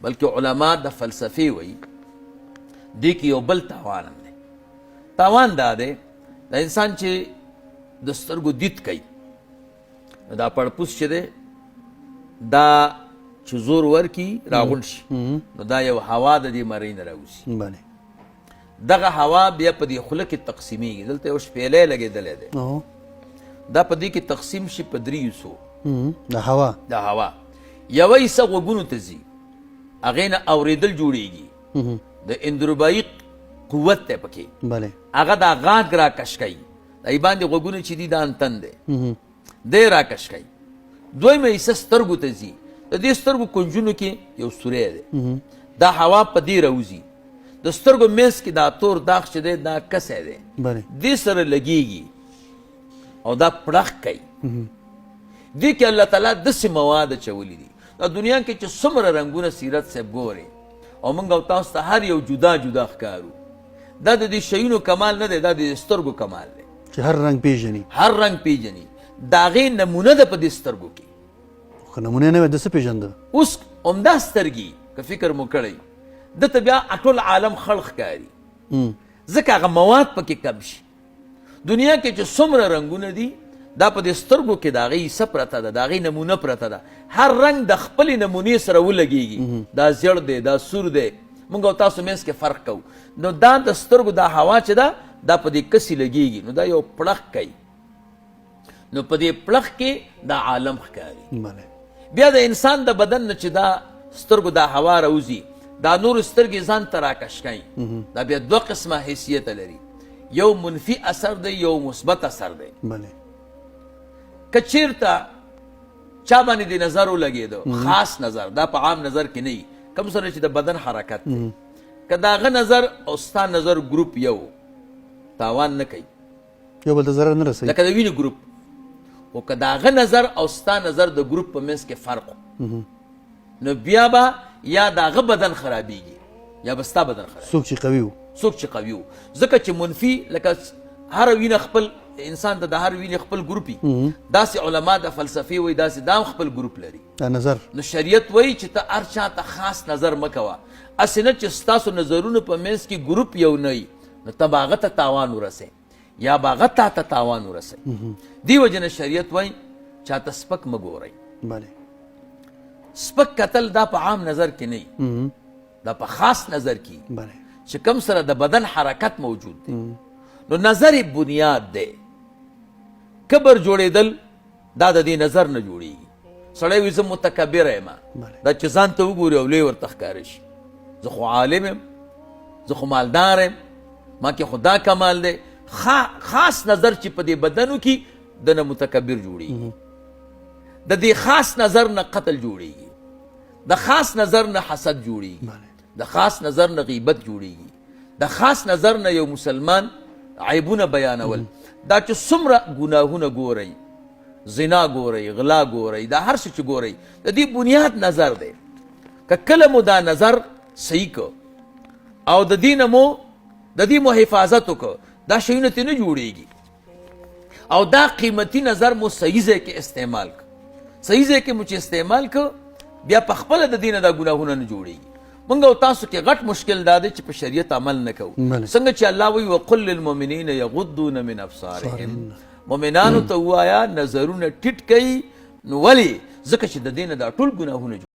بلکې علما د فلسفې وایي دې کې یو بل تاوان هم دی. تاوان دا دی، د انسان چې د سترګو دید کوي، نو دا پړپوس چې دی دا چې زور ورکي راغونډ شي، نو دا یو هوا د دې مرۍ نه راوځي. دغه هوا بیا په دې خوله کې تقسیمیږي. دلته یو شپېلی لګېدلی دی، دا په دې کې تقسیم شي په درې حصو. د هوا، د هوا یوه حصه غوږونو ته ځي، هغې نه اورېدل جوړېږي، د اندروبایي قوت دی پکې، هغه دا غاږ راکش کوي، دا یې باندې غوږونه چې دي دا انتن دی، دی راکش کوي. دویمه حصه سترګو ته ځي، د دې سترګو کنجونو کې یو سوری دی، دا هوا په دې راوځي. د سترګو منځ کې دا تور داغ چې دی دا کسی دی، دې سره لګېږي او دا پړخ کوي. دې کې الله تعالی داسې مواد اچولي دي. دا دنیا کې چې څومره رنګونه سیرت صاحب ګورې او موږ او تاسو ته هر یو جدا جدا ښکارو، دا د دې شیونو کمال نه دی، دا د دې سترګو کمال دی چې هر رنګ پیژني، هر رنګ پیژني. د هغې نمونه ده په دې سترګو کې. خو نمونه نه وي د څه پېژنده؟ اوس همدا سترګې که فکر مو کړی، ده ته بیا ټول عالم خړ ښکاري، ځکه هغه مواد پکې کم شي. دنیا کې چې څومره رنګونه دي دا په دې سترګو کې د هغې حصه پرته ده، د هغې نمونه پرته ده. هر رنګ د خپلې نمونې سره ولګېږي، دا زیړ دی، دا سور دی، موږ او تاسو منځ کې فرق کوو. نو دا د سترګو دا هوا چې ده دا په دې کسي لګېږي، نو دا یو پړق کوي، نو په دې پړق کې دا عالم ښکاري. بیا د انسان د بدن نه چې دا سترګو دا هوا راوځي، دا نور سترګې ځان ته راکش کوي، دا بیا دوه قسمه حیثیت لري، یو منفي اثر دی، یو مثبت اثر دی. که چیرته چا باندې د نظر ولګېدو، خاص نظر، دا په عام نظر کې نه وي، کوم سره چې د بدن حرکت دی، که د هغه نظر او ستا نظر ګروپ یو، تاوان نه کوي، یو بل ته ضرر نه رسوي، لکه د وینې ګروپ. خو که د هغه نظر او ستا نظر د ګروپ په منځ کې فرق، نو بیا به یا د هغه بدن خرابېږي یا به ستا بدن خرابېږي. څوک چې قوي وو، څوک چې قوي وو، ځکه چې منفي، لکه هر وینه خپل انسان ته د هر وینې خپل ګروپ وي، داسې علما د فلسفې وایي، داسې دا هم خپل ګروپ لري دا نظر. نو شریعت وایي چې ته هر چا ته خاص نظر مه کوه، هسې نه چې ستاسو نظرونو په منځ کې ګروپ یو نه وي، نو ته به هغه ته تاوان ورسې یا به هغه تا ته تاوان ورسوي. دې وجې نه شریعت وایي چا ته سپک مه ګورئ. سپک کتل دا په عام نظر کې نه وي، دا په خاص نظر کې چې کوم سره د بدن حرکت موجود دی، نو نظر بنیاد دی. کبر جوړېدل دا د دې نظر نه جوړېږي. سړی وایي زه متکبر یم، دا چې ځان ته وګوري او لوی ورته ښکاره شي، زه خو عالم یم، زه خو مالدار یم، ما کې خو دا کمال دی. خاص نظر چې په دې بدنو کې د نه متکبر جوړېږي، د دې خاص نظر نه قتل جوړېږي، د خاص نظر نه حسد جوړېږي، د خاص نظر نه غیبت جوړېږي، د خاص نظر نه یو مسلمان عیبونه بیانول. دا چې څومره ګناهونه ګورئ، زنا ګورئ، غلا ګورئ، دا هر څه چې ګورئ، د دې بنیاد نظر دی. که کله مو دا نظر صحیح کړ او د دې نه مو د دې مو حفاظت وکړ، دا شیونه ترې نه جوړېږي. او دا قیمتي نظر مو صحیح ځای کې استعمال کړ، صحیح ځای کې مو چې استعمال کړ، بیا په خپله د دې نه دا ګناهونه نه جوړېږي. مونږ او تاسو کې غټ مشکل دا دی چې په شریعت عمل نه کوو. څنګه چې الله وایي وقل للمؤمنین یغضون من ابصارهم، مؤمنانو ته ووایه نظرونه ټیټ کړئ. نو ولې؟ ځکه چې د دې نه دا ټول ګناهونه جوړېږي.